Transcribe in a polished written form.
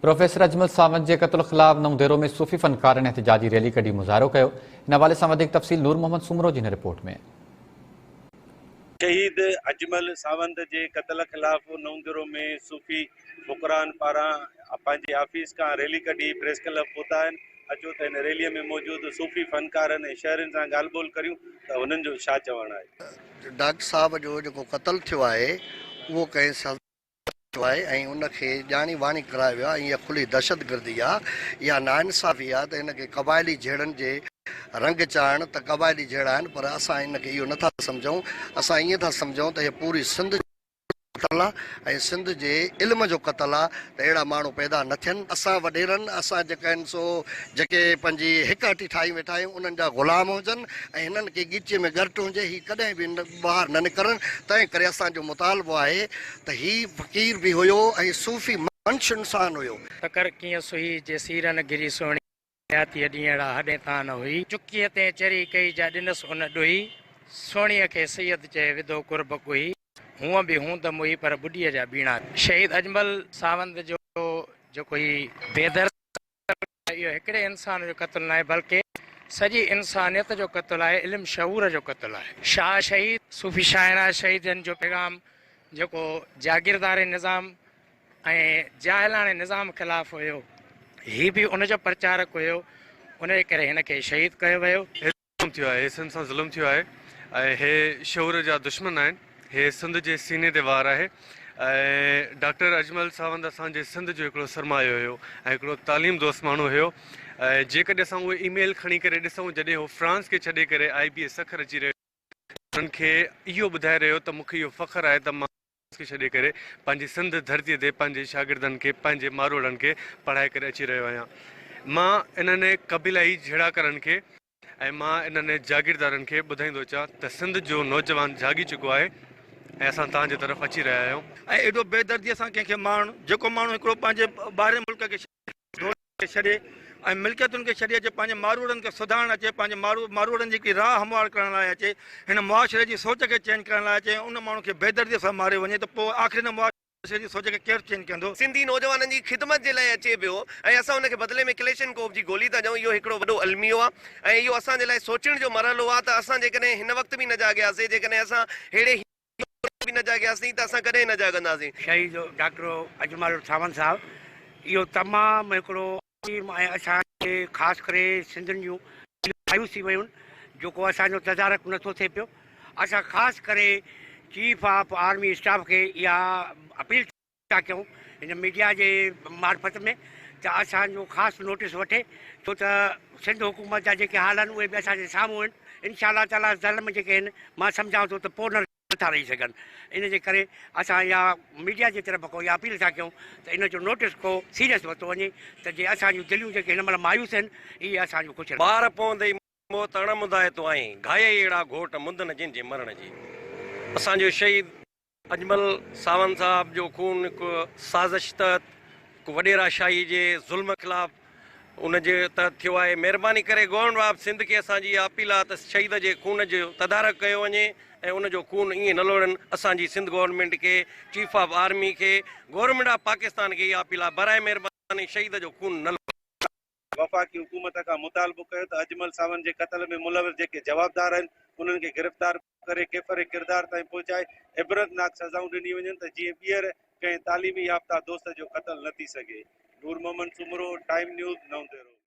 Professor Ajmal Sawand جي قتل خلاف نئون ديرو ۾ صوفي فنڪارن احتجاجي ريلي ڪڍي مظاهرو ڪيو. ان حوالي سان وڌيڪ تفصيل نور محمد سومرو جي هن رپورٽ ۾. شهيد اجمل ساوند جي قتل خلاف نئون ديرو ۾ صوفي فقرائن پاران پنهنجي آفيس کان ريلي ڪڍي پريس ڪلب پهتا آهن. اچو ته هن ريلي ۾ موجود صوفي فنڪارن ۽ شهرين سان ڳالهه ٻولهه ڪريون ته هنن جو ڇا چوڻ آهي. ڊاڪٽر صاحب جو جيڪو قتل ٿيو آهي اهو ڪنهن ٿيو آهي ۽ ان کي ڄاڻي واڻي ڪرايو ويو آهي ۽ اها کلي دهشتگردي آهي، اها ناانصافي آهي ته ان کي قبائلي جهيڙن جي رنگ چاڙهڻ ته قبائلي جهيڙا آهن پر اسان ان کي اهو نٿا سمجهون، اسان ائين ٿا سمجهون ته هي پوري سنڌ جو قتل آهي ۽ سنڌ جي علم جو قتل آهي ته اهڙا ماڻهو پيدا نه ٿين. اسان وڏيرن، اسان جيڪا آهن سو جيڪي پنهنجي هڪ هٽي ٺاهي ويٺا آهيون انهن جا غلام هجن ۽ هنن کي ڳچيء ۾ ڳرٽ هجي هي ڪڏهن به ٻاهر نه نڪرن تنهن ڪري اسان جو مطالبو آهي ته هي فقير به هيو ۽ صوفي منش انسان هيو. سڪر ڪيئن سهي، جي سير نه گري سهڻي حياتيء ڏينهڙا هڏين تان نه هئي. چڪيء تين چري ڪئي جا ڏنس ان ڏوهي، سهڻيء کي سيد چئي وڌو قرب ڪوهي. هونء به هوند موهي پر ٻڏيء جا ٻيڻا. شهيد اجمل ساوند جو جيڪو هي بيدرد. اهو هڪڙي انسان جو قتل ناهي بلڪه سڄي انسانيت جو قتل آهي، علم شعور جو قتل آهي. شاهه شهيد، صوفي شاهنواز شهيدن جو پيغام جيڪو جاگيرداري نظام ۽ جاهلاڻي نظام خلاف هيو، هي به ان جو پرچارڪ هيو، ان جي ڪري هن کي شهيد ڪيو ويو. ظلم ٿيو آهي هي سنڌ سان ظلم ٿيو آهي ۽ هي شعور جا دشمن آهن هي سنڌ جي سيني تي وار آهي ۽ ڊاڪٽر اجمل ساوند اسان جي سنڌ جو هڪڙو سرمايو هيو ۽ هڪڙو تعليم دوست ماڻهو هيو ۽ جيڪڏهن اسان اهي اي ميل کڻي ڪري ڏسون جڏهن هو فرانس کي ڇڏي ڪري آئي بي اي سکر اچي رهيو انهن کي اهو ٻڌائي رهيو ته مون کي اهو فخر آهي ته مان کي ڇڏي ڪري پنهنجي سنڌ ڌرتي تي پنهنجي شاگردن کي پنهنجي ماروئڙن کي پڙهائي ڪري اچي رهيو آهيان مان انهن قبيلائي جهيڙاڪارن کي ۽ مان انهن جاگيردارن کي ٻڌائيندو اچان ته سنڌ جو نوجوان جاڳي چڪو آهي ۽ اسان توهان جي طرف اچي رهيا آهيون. ۽ ايڏو بيدرديء سان ڪنهن کي مارڻ، جيڪو ماڻهو هڪڙو پنهنجي ٻاهرين ملڪ کي ڇڏي، دولت کي ڇڏي ۽ ملڪيتن کي ڇڏي اچي پنهنجي ماروئڙن کي سڌارڻ اچي، پنهنجي ماروئڙن جي هڪڙي راهه هموار ڪرڻ لاء اچي، هن معاشري جي سوچ کي چينج ڪرڻ لاء اچي ۽ ان ماڻهو کي بيدرديء سان ماريو وڃي ته پوء آخر هن معاشري جي سوچ کي ڪير چينج ڪندو؟ سنڌي نوجوانن جي خدمت جي لاء اچي پيو ۽ اسان ان کي بدلي ۾ ڪليشنڪوف جي گولي ٿا ڏيون اهو هڪڙو وڏو الميو آهي ۽ اهو اسان جي لاء سوچڻ جو مرحلو آهي ته اسان جيڪڏهن هن وقت به نه جاڳياسين جيڪڏهن اسان ههڙي به نه جاڳياسين ته اسان ڪڏهن نه جاڳنداسين. شهيد ڊاڪٽر اجمل ساوند صاحب اهو تمام هڪڙو عظيم ۽ اسان جي خاص ڪري سنڌين جون دليون مايوس ٿي ويون جو ڪو اسان جو تدارڪ نه ٿو ٿئي پيو اسان خاص ڪري چيف آف آرمي اسٽاف کي اها اپيل ٿا ڪيون هن ميڊيا جي معرفت ۾ ته اسان جو خاص نوٽيس وٺي ڇو ته سنڌ حڪومت جا جيڪي حال آهن اهي به اسان جي سامهون آهن انشاء الله تعالي ظلم جيڪي آهن مان سمجهان ٿو ته پوء نه ٿا رهي سگهن ان جي ڪري اسان اها ميڊيا جي طرف کان اها اپيل ٿا ڪيون ته ان جو نوٽيس ڪو سيريس ورتو وڃي ته جي اسان جون دليون جيڪي هن مهل مايوس آهن اهي اسان جون خوش ٻار پوندئي موت اڻ مندائتو آهين، گهايئي اهڙا گهوٽ مند نه جن جي مرڻ جي. اسان جو شهيد اجمل ساوند صاحب جو خون هڪ سازش تحت هڪ وڏيرا شاهي جي ظلم خلاف ان جي تحت ٿيو آهي مهرباني ڪري گورنمينٽ آف سنڌ کي اسان جي اها اپيل آهي ته شهيد جي خون جو تدارڪ ڪيو وڃي ۽ ان جو خون ائين نه لوڙن اسان جي سنڌ گورنمينٽ کي چيف آف آرمي کي گورنمينٽ آف پاڪستان کي اها اپيل آهي برائي مهرباني شهيد جو خون نه لوڙن. وفاقي حڪومت کان مطالبو ڪيو ته اجمل ساوند جي قتل ۾ ملوث جيڪي جوابدار آهن انهن کي گرفتار ڪري ڪيفر ڪردار تائين پهچائي عبرتناڪ سزائون ڏنيون وڃن ته جيئن ٻيهر ڪنهن تعليمي يافته دوست جو قتل نه ٿي سگهي. نور محمد سومرو، ٽائيم نيوز، نئون ديرو.